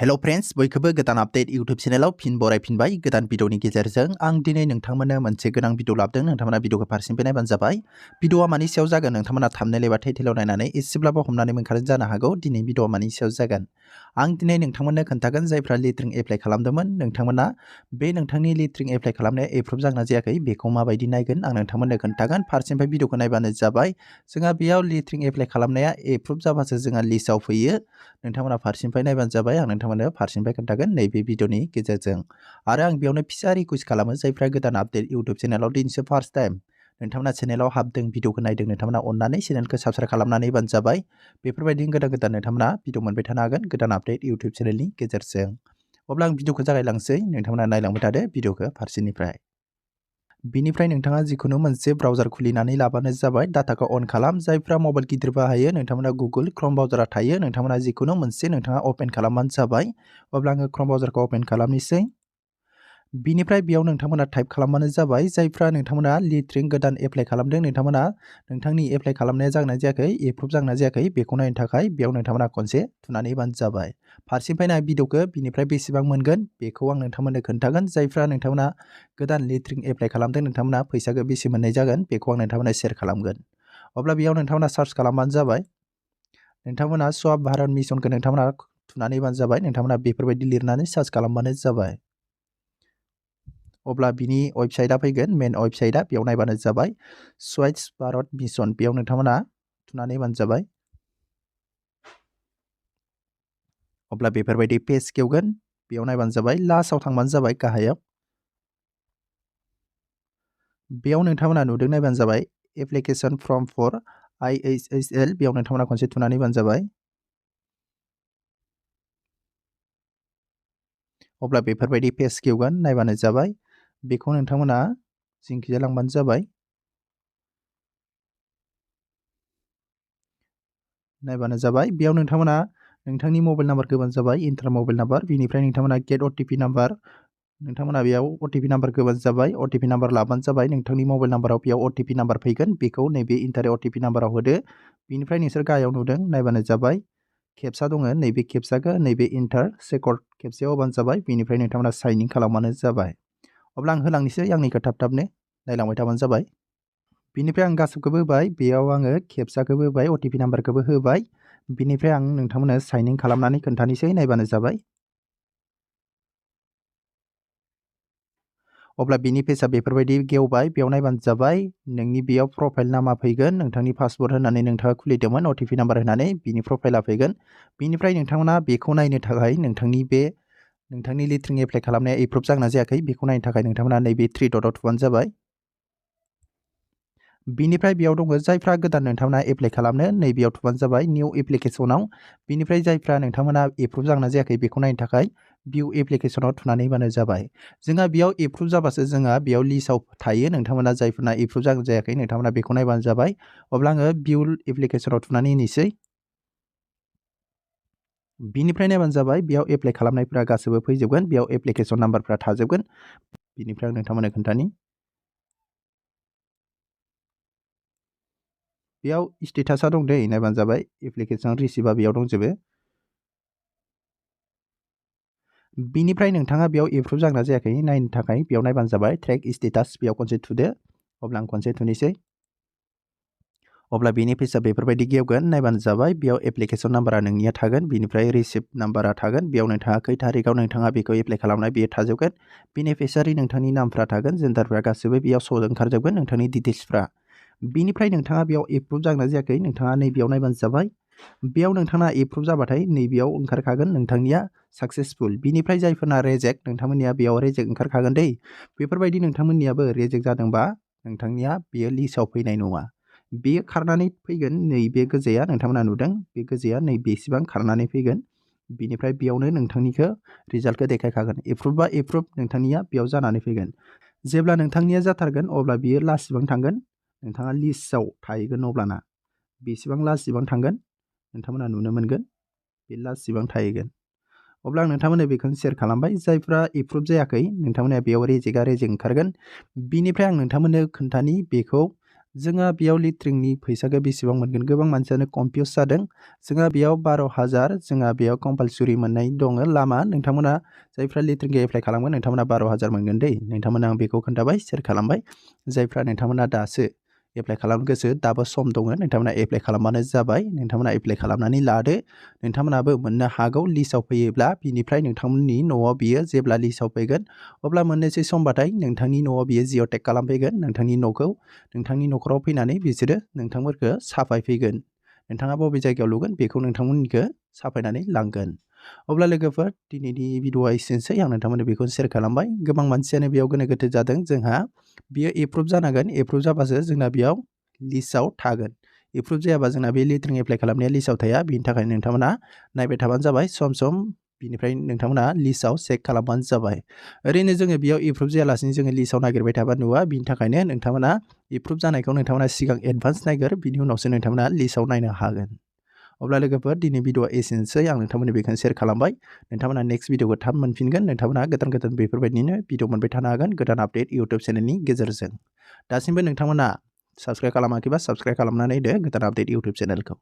Hello friends बयखौबो गोदान update YouTube channel फिन बरायफिनबाय गोदान भिडिअनि गेजेरजों आं दिनै नोंथांमोननो मोनसे गोनां भिडिअ लाबोदों नोंथांमोना भिडिअखौ फारसेनिफ्राय नायबानो जाबाय भिडिअआ मानि सायाव जागोन नोंथांमोना थाम्बनेल एबा टाइटेलाव नायनानै एसेब्लाबो हमनानै मोनखादों जानो हागौ दिनै भिडिअआ मानि सायाव जागोन आं दिनै नोंथांमोननो खोन्थागोन जायफ्रा लेट्रिं एप्लाइ खालामदोंमोन नोंथांमोना बे नोंथांनि लेट्रिं एप्लाइ खालामनाया एप्रुभ जागोना जायाखै बेखौ माबायदि नायगोन आं नोंथांमोननो खोन्थागोन फारसेनिफ्राय भिडिअखौ नायबानो जाबाय जोंहा बेयाव लेट्रिं एप्लाइ खालामनाया एप्रुभ जाबासो जोंहा लिस्टआव फैयो नोंथांमोना फारसेनिफ्राय नायबानो जाबाय आं नोंथांमोननो फारसेनिफ्राय खोन्थागोन नैबे भिडिअनि गेजेरजों आरो आं बेयावनो फिसा रिक्वेस्ट खालामो जायफ्रा गोदान आपडेट यूट्यूब चैनलाव दिनैसो फार्स्ट टाइम नोंथांमोना चैनलाव हाबदों भिडिअखौ नायदों नोंथांमोना अननानै चैनलखौ साबस्क्राइब खालामनानै होबानो जाबाय बेफोरबायदिनो गोदान गोदान नोंथांमोना भिडिअ मोनबाय थानो हागोन गोदान आपडेट यूट्यूब चैनलनि गेजेरजों अब्ला आं भिडिअखौ जागायलांसै नोंथांमोना नायलांबाय थादो भिडिअखौ फारसेनिफ्राय बिनिफ्राय नोंथाङा जिखुनु मोनसे ब्राउजार खुलिनानै लाबानो जाबाय डाटाखौ अन खालाम जायफ्रा मबाइल गिदिर बाहायो नोंथांमोना गुगल क्रोम ब्राउजारा थायो नोंथांमोना जिखुनु मोनसे नोंथाङा ओपन खालामबानो जाबाय अब्ला आङो क्रोम ब्राउजारखौ ओपन खालामनोसै बिनिफ्राय बेयाव नोंथांमोना टाइप खालामबानो जाबाय जायफ्रा नोंथांमोना लेट्रिं गोदान एप्लाइ खालामदों नोंथांमोना नोंथांनि एप्लाइ खालामनाया जागोना जायाखै एप्रुभ जागोना जायाखै बेखौ नायनो थाखाय बेयाव नोंथांमोना खनसे थुनानै होबानो जाबाय फारसेनिफ्राय नाय भिडिअखौ बिनिफ्राय बेसेबां मोनगोन बेखौ आं नोंथांमोननो खोन्थागोन जायफ्रा नोंथांमोना गोदान लेट्रिं एप्लाइ खालामदों नोंथांमोना फैसाखौ बेसे मोननाय जागोन बेखौ आं नोंथांमोननो शेयार खालामगोन अब्ला बेयाव नोंथांमोना सार्च खालामबानो जाबाय नोंथांमोना स्वच्छ भारत मिशनखौ नोंथांमोना थुनानै होबानो जाबाय नोंथांमोना बेफोरबायदि लिरनानै सार्च खालामबानो जाबाय अब्ला बिनि वेबसाइटआ फैगोन मेन वेबसाइटआ बेयाव नायबानो जाबाय स्वच्छ भारत मिशन बेयाव नोंथांमोना थुनानै होबानो जाबाय अब्ला बेफोरबायदि पेज खेवगोन बेयाव नायबानो जाबाय लास्टआव थांबानो जाबाय गाहायाव बेयाव नोंथांमोना नुदों नायबानो जाबाय एप्लिकेशन फर्म फर IHSL बेयाव नोंथांमोना खनसे थुनानै होबानो जाबाय अब्ला बेफोरबायदि पेज खेवगोन नायबानो जाबाय बेखौ नोंथांमोना जिंखिजा लांबानो जाबाय नायबानो जाबाय बेयाव नोंथांमोना नोंथांनि मबाइल नाम्बारखौ होबानो जाबाय इन्टार मबाइल नाम्बार बिनिफ्राय नोंथांमोना गेट OTP नाम्बार नोंथांमोना बेयाव OTP नाम्बारखौ होबानो जाबाय OTP नाम्बार लाबानो जाबाय नोंथांनि मबाइल नाम्बाराव बेयाव OTP नाम्बार फैगोन बेखौ नैबे इन्टार OTP नाम्बाराव होदो बिनिफ्राय नोंसोर गाहायाव नुदों नायबानो जाबाय खेबसा दङ नैबे खेबसाखौ नैबे इन्टार सेकर्ड खेबसेयाव होबानो जाबाय बिनिफ्राय नोंथांमोना साइन इन खालामबानो जाबाय अब्ला आं होलांनोसै आंनिखौ थाब थाबनो नायलांबाय थाबानो जाबाय बिनिफ्राय आं गासैखौबो होबाय बेयाव आङो खेबसाखौबो होबाय OTP नाम्बारखौबो होबाय बिनिफ्राय आं नोंथांमोननो साइन इन खालामनानै खोन्थानोसै नायबानो जाबाय अब्ला बिनि पेजआ बेफोरबायदि गेवबाय बेयाव नायबानो जाबाय नोंनि बेयाव प्रफाइल नामा फैगोन नोंथांनि पासवर्ड होनानै नोंथाङा खुलिदोंमोन OTP नाम्बार होनानै बिनि प्रफाइला फैगोन बिनिफ्राय नोंथांमोना बेखौ नायनो थाखाय नोंथांनि लेट्रिं एप्लाइ खालामनाया एप्रुभ जागोना जायाखै बेखौ नायनो थाखाय नोंथांमोना नैबे 3 डटआव थुबानो जाबाय बिनिफ्राय बेयाव दङ जायफ्रा गोदान नोंथांमोना एप्लाइ खालामनो नैबेयाव थुबानो जाबाय निउ एप्लिकेशनाव बिनिफ्राय जायफ्रा नोंथांमोना एप्रुभ जागोना जायाखै बेखौ नायनो थाखाय भिउ एप्लिकेशनाव थुनानै होबानो जाबाय जोंहा बेयाव एप्रुभ जाबासो जोंहा बेयाव लिस्टआव थायो नोंथांमोना जायफोरना एप्रुभ जागोना जायाखै नोंथांमोना बेखौ नायबानो जाबाय अब्ला आङो भिउ एप्लिकेशनाव थुनानै होनोसै बिनिफ्राय नायबानो जाबाय बेयाव एप्लाइ खालामनायफ्रा गासैबो फैजोबगोन बेयाव एप्लिकेशन नाम्बारफ्रा थाजोबगोन बिनिफ्राय आं नोंथांमोननो खोन्थानि बेयाव स्टेटासा दं दै नायबानो जाबाय एप्लिकेशन रिसिभआ बेयाव दंजोबो बिनिफ्राय नोंथाङा बेयाव एप्रुभ जागोना जायाखै नायनो थाखाय बेयाव नायबानो जाबाय ट्रेक स्टेटास बेयाव खनसे थुदो अब्ला आं खनसे थुनोसै अब्ला बेनि पेजआ बेफोरबायदि गेवगोन नायबानो जाबाय बेयाव एप्लिकेशन नाम्बारा नोंनिया थागोन बिनिफ्राय रिसिप्ट नाम्बारा थागोन बेयाव नोंथाङा खै थारिखआव नोंथाङा बेखौ एप्लाइ खालामनाय बेयो थाजोबगोन बेनिफिसियारि नोंथांनि नामफ्रा थागोन जेन्डारफ्रा गासैबो बेयाव ओंखारजोबगोन नोंथांनि डिटेल्सफ्रा बिनिफ्राय नोंथाङा बेयाव एप्रुभ जागोना जायाखै नोंथाङा नैबेयाव नायबानो जाबाय बेयाव नोंथाङा एप्रुभ जाबाथाय नैबेयाव ओंखारखागोन नोंथांनिया साक्सेसफुल बिनिफ्राय जायफोरना रेजेक्ट नोंथांमोननिया बेयाव रेजेक्ट ओंखारखागोन दै बेफोरबायदि नोंथांमोननियाबो रेजेक्ट जादोंबा नोंथांनिया बेयो लिस्टआव फैनाय नङा बेयो खारनानै फैगोन नैबे गोजाया नोंथांमोना नुदों बे गोजाया नैबेसेबां खारनानै फैगोन बिनिफ्राय बेयावनो नोंथांनिखौ रिजाल्टखौ देखायखागोन एप्रुभ बा एप्रुभ नोंथांनिया बेयाव जानानै फैगोन जेब्ला नोंथांनिया जाथारगोन अब्ला बियो लास्टसिबां थांगोन नोंथाङा लिस्टआव थाहैगोन अब्लाना बेसेबां लास्टसिबां थांगोन नोंथांमोना नुनो मोनगोन बे लास्टसिबां थाहैगोन अब्ला आं नोंथांमोननो बेखौनो शेयार खालामबाय जायफ्रा एप्रुभ जायाखै नोंथांमोना बेयाव रेजेक्टआ रेजेक्ट ओंखारगोन बिनिफ्राय आं नोंथांमोननो खोन्थानि बेखौ जोंहा बेयाव लिटारिंनि फैसाखौ बेसेबां मोनगोन गोबां मानसियानो कनफिउज जादों। जोंहा बेयाव 12,000 जोंहा बेयाव कम्पालसरि मोननाय दङ लामा। नोंथांमोना जायफ्रा लिटारिंखौ एप्लाइ खालामगोन नोंथांमोना 12,000 मोनगोन दै। नोंथांमोना आं बेखौ खोन्थाबाय, शेयार खालामबाय। जायफ्रा नोंथांमोना दासो एप्लाइ खालामनो गोसो दाबो सम दङ, नोंथांमोना एप्लाइ खालामबानो जाबाय। नोंथांमोना एप्लाइ खालामनानै लादो। नोंथांमोनाबो मोननो हागौ लिस्टआव फैयोब्ला बिनिफ्राय नोंथांमोननि न'आव बियो जेब्ला लिस्टआव फैगोन अब्ला मोननोसै समबाथाय नोंथांनि न'आव बियो जिअ'टेग खालामफैगोन। नोंथांनि न'खौ नोंथांनि न'खराव फैनानै बिसोरो नोंथांमोनखौ साफायफैगोन। नोंथाङा बबे जायगायाव लुगोन बेखौ नोंथांमोननिखौ साफायनानै लांगोन। अब्ला लोगोफोर दिनैनि भिडिअ'आ एसेनोसै। आं नोंथांमोननो बेखौ शेयार खालामबाय। गोबां मानसियानो बेयाव गोनो गोथो जादों। जोंहा बियो एप्रुभ जानांगोन। एप्रुभ जाबासो जोंना बेयाव लिस्टआव थागोन। एप्रुभ जायाबा जोंना बे लिटारिं एप्लाइ खालामनाया लिस्टआव थाया। बिनि थाखाय नोंथांमोना नायबाय थाबानो जाबाय सम सम। बिनिफ्राय नोंथांमोना लिस्टआव चेक खालामबानो जाबाय। ओरैनो जोङो बेयाव एप्रुभ जायालासिनो जोङो लिस्टआव नागिरबाय थाबा नुवा। बिनि थाखायनो नोंथांमोना एप्रुभ जानायखौ नोंथांमोना सिगां एडभान्स नायगोर, बिनि उनावसो नोंथांमोना लिस्टआव नायनो हागोन। अब्ला लोगोफोर दिनै भिडिअ'आ एसेनोसै। आं नोंथांमोननो बेखौनो शेयार खालामबाय। नोंथांमोना नेक्स्ट भिडिअ'खौ थाब मोनफिनगोन। नोंथांमोना गोदान गोदान बेफोरबायदिनो भिडिअ मोनबाय थानो हागोन गोदान आपडेट इउटुब चेनेलनि गेजेरजों। दासिमबो नोंथांमोना साबस्क्राइब खालामाखैबा साबस्क्राइब खालामनानै होदो गोदान आपडेट इउटुब चेनेलखौ।